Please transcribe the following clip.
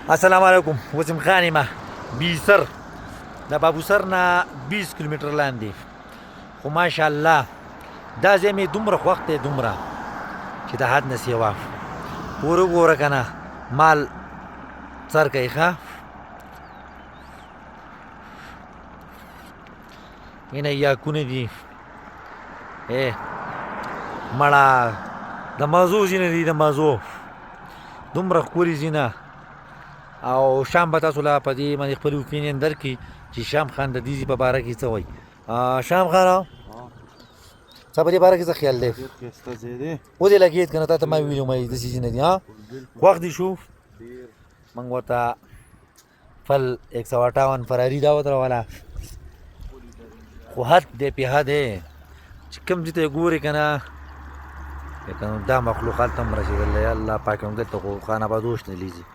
السلام علیکم. وسیم خان یم، بیسر د بابوسر نه 20 کیلومتر لاندې. خو ماشاءالله دا ځای مې دومره خوښ دی، دومره چې د حد نه سیوا. پوره وګوره که نه، مال څر کوي. ښه، اینه یاکونه دي. اے مړه، د مزو ځینې دي، د مزو دومره ښکلي ځینه. او شام به تاسو لا په دې باندې خپل اوپینین درکړي چې شام خان د دې ځای په باره کې څه وایي. شام خان، څه په دې باره کې څه خیال دی؟ ډېر ښایسته ځای دی. ودې لګېد که نه؟ تا ته ما ویلي ما داسې ځینه دي. ها، خوښ دي شو؟ ډېر. موږ ورته فل 158 فراري دا ودروله، خو حد دی په حد دی چې کوم ځای ته یې ګورې که نه، لکه دا مخلوق هلته هم رسېدلی. الله پاک، هم دلته خو خانه بدوش نه لیږي.